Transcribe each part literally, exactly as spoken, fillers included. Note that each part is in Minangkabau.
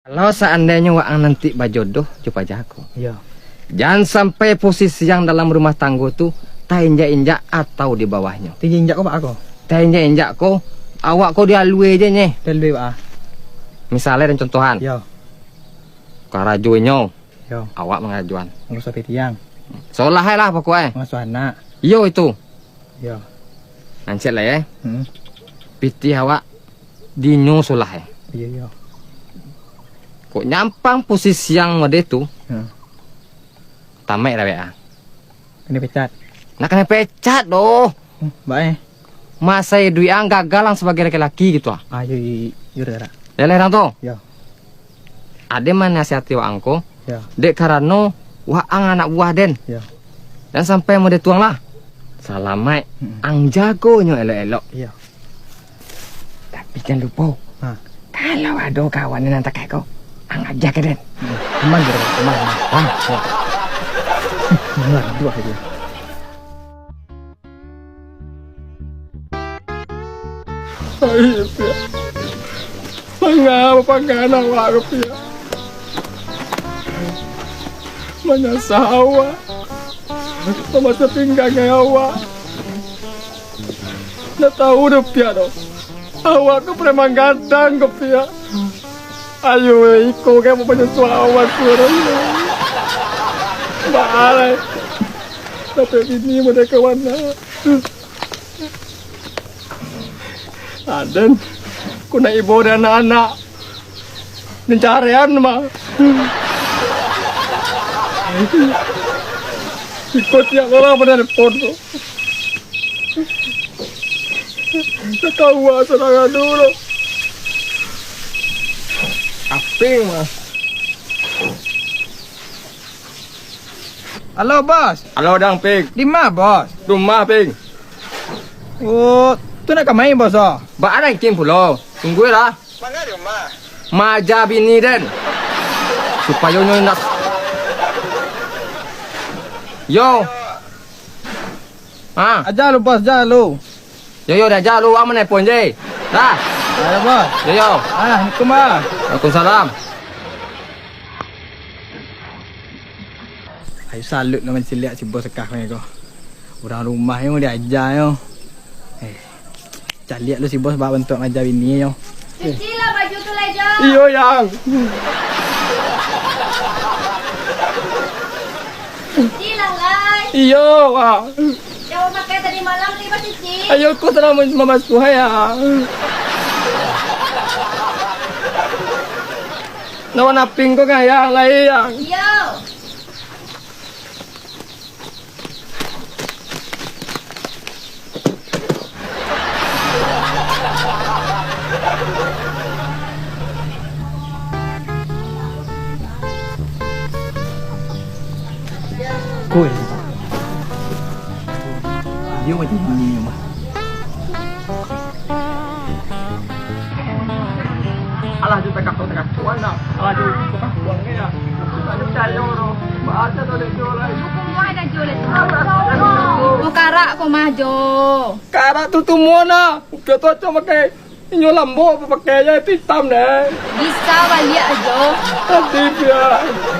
Kalau saandainyo waang nanti bajodoh jo paja ko, iyo, jan sampai posisi yang dalam rumah tanggo tu tainjak-injak atau di bawahnyo. Tainjak-injak ko baa ko? Tainjak-injak ko, awak ko dialue je nyeh. Dialue baa? Misalnyo dan contohan. Iyo. Karajo inyo, iyo, awak mangarajoan. Mangasuah pitiang. Solah lah pokok e. Mangasuah anak. Iyo itu. Iyo. Nan ciek lai e. Hmm. Pitih awak dinyo solah e. Iyo, iyo. Kok nyampang posisi yang mode tu, hmm, tamaik dek awak a. Kanai pecat. Nak kanai pecat doh. Hmm, baa e? Masa iduik ang gagal ang sabagai laki-laki gitu a. Ah, iyo, iyo, iyo, iyo, Kak. Leleh urang tu. Iyo. Aden manasihati waang ko, iyo, dek karano waang anak buah den. Iyo. Jan sampai mode tu ang lah. Salamaik, mm-mm, ang jagonyo elok-elok. Iyo. Tapi jan lupo, ha, kalau ado kawan nan takah ko, ang aja ka den. Hmm, aman, bro, aman, aman. Ha, ha. Aman, dua aja. Ai, Piak. Manga bapangana awak ko, Piak? Manyasa awak. Mamaso pinggang awak. Ndak tahu doh, Piak, doh. Awak ko preman gadang ko, Piak. Ayo, iko kan manyusuak awak suaro. Baa lai. Dapek bini model kawan. Aden, ku nak ibo dek anak-anak. Pencarian mah. Iko tiap urang manelpon tu. Katawa sadang anu tu. Aping mah. Halo, Bos. Halo, Dang, Ping. Di ma, Bos? Rumah, Ping. Oh, tu nak ka ma, Bos, oh? Baa ranking pulo. Tunggulah. Manga di rumah? Maaja bini den. Supayo nyo indak. Yo. Ha. Aja lu, Bos, aja lu. Yo, yo, dah aja lu, ang manelpon je. Dah. Ayo, Bos. Yo, yo. Ah, assalamualaikum, Bos. Waalaikumsalam. Ayo, salut lah manciliak si Bos Kah ko. Urang rumah nyo diaja nyo. Eh, caliak lu si Bos baa bantuak maaja bini nyo. Cuci lah baju tu lai, Jo. Iyo, Yang. Cuci lah, lai. Iyo, Wak. Yang pakai tadi malam lai bacuci. Ayo, ko salah mem-, mamasuah, Yang. Nak warna pink ko kan, Yang, lai, Yang. Iyo. Koi. Dia macam bunyi mah. Alah, jo takah-takah tuan dah. Alah, jo takah tuan ni dah. Aku tak percaya, bro. Baca tu dek Jo lah. Aku buat dah Jo lah. Alah, alah, alah. Mau karak kau mah, Jo. Karak tu tu mona. Kau tu cuma pakai inyo lambok, pakai je itu hitam deh. Bisa baliak, Jo. Tadi pia.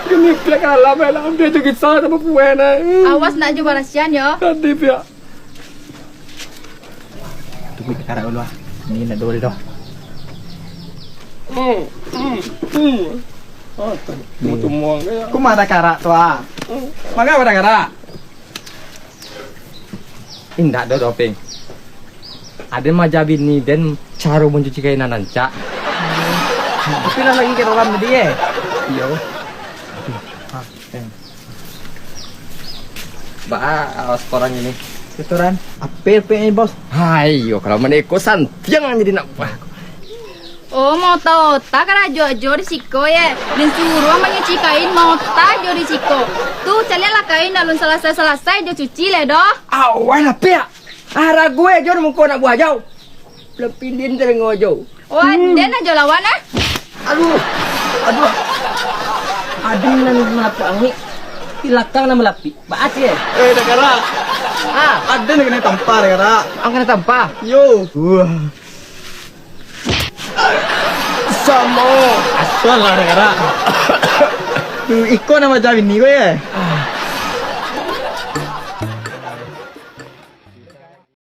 Kini pia kalah, eh, lah. Dia tu kisah sama pue deh. Awas nak Jo barasian, yo. Tadi pia. Tunggu karak dulu ah. Ni nak dua dah. Hmm, hmm, hmm. Ah, tu, tu muang ke ya? Kuma ada karak tu ah? Hmm. Manga ada karak? Indak doh, Doping. Aden maaja bini den caro mancuci kain nan rancak. Tapi lah lagi ka dalam tadi, eh? Iyo. Ah, eh. Baa, ah, setoran ini? Setoran? Apo, apo ini, Bos? Hai, yo, kalau maneko santiang jadi nak buah. Oh, mau tahu tak karajo ajo di siko, ye? Den suruah manyuci kain, mau tak ajo di siko. Tu, caliaklah kain alun salasai-salasai jo cuci leh doh. Awan apiak. Ah, ragu ajo di muko nak buah jau. Belum pilin telingo jo. Oh, hmm. Aden ajo lawan, ah. Aduh. Aduh. Aden nan malapik angik. Di lakang nan malapik. Baat ye. Eh, dah karak. Ah. Aden kena tampar, karak. Ang kena tampar? Yo. Wah. Samo. Tuan lah, karak. Tu, iko nan macam ini ko, yo?